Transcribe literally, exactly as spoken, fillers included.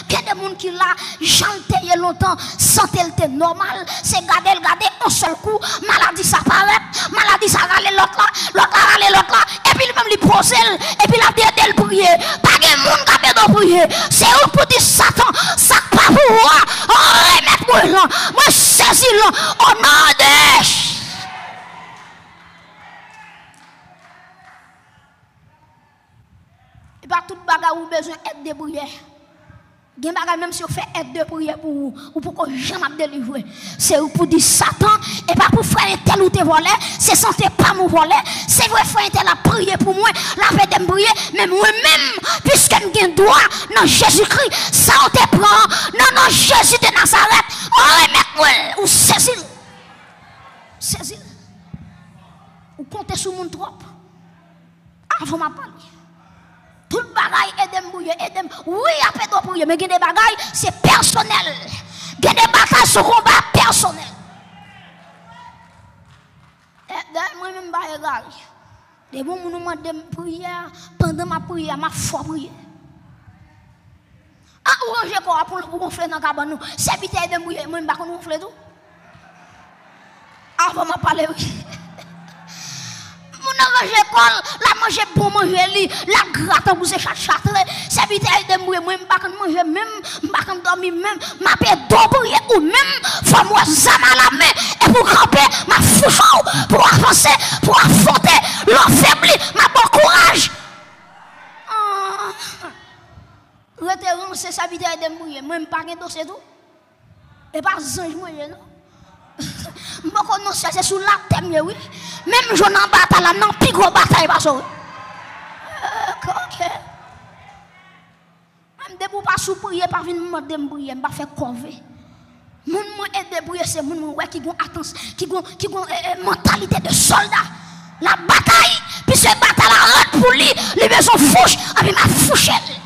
Gen de moun ki la, jan l te ye lontan, sante l te nòmal, se gade l gade, yon sèl kou, maladi sa parèt, maladi sa rale lòt la, lòt la rale lòt la, epi li menm li poze l, epi l ap ede l priye. Pa gen moun k ap ede w priye. Se ou k pou di Satan, sa k pa pou ou a, remèt mwen l, mwen sezi l, o non de Jezi. E pa tout bagay ou bezwen èd de priyè. Gen bagay, menm si yo fè èd de priyè pou ou, ou poko janm ap delivre. Se ou pou di Satan, e pa pou frè entèl ou te vòlè, se sante pa m ou vòlè. Se vre frè entèl ap priye pou mwen, l ap ede m priye, men mwen menm, piske m gen dwa nan Jezikri, sa ou te pran nan non Jezi de Nazarèt, ou remèt mwen l, ou sezi l. Sezi l. Ou konte sou moun twòp. Avan m ap pale. Tout bagay ede m priye, ede m. Wi, y ap ede w priye, men gen de bagay, se pèsonèl. Gen de batay, se konba pèsonèl. E, dayè, mwen menm, m pa egare. Depi yon moun ou mande m priyè, pandan m ap priye, m ap fè w priye. Ah, ou ranje kò w pou, pou w wonfle nan kabann ou. Sèvitè, ede m priye. Mwen, m pa konn wonfle tou. Avan m ap pale, wi. Moun nan ranje kò l, l ap manje bon manje li, l ap gra tankou se chat chatre. Sèvitè, ede m priye. Mwen, m pa konn manje menm, m pa konn dòmi menm. M ap ede w priye ou menm. Fò m wè zam alamen. Epi w kanpe, m ap fouche w pou w avanse, pou w afwonte. Lè w febli, m ap ba w kouraj. Ah. Rete ranse, sèvitè, ede m priye. Mwen, m pa gen dosye tou. E pa zanj mwen ye, non. M poko nan syèl, se sou latè m ye, wi. Menm jan nan batay la, m nan pi gwo batay pase w, wi. Ok, ok. Menm depi w pa sou priye, pa vin mande m priye, m pa fè kòve. Moun mwen ede priye, se moun mwen wè ki gon atans, ki gon, ki gon, eh, eh, mantalite de sòlda. L ap batay, piske batay la rèd pou li, li bezwen fouch, anpi m ap fouche l.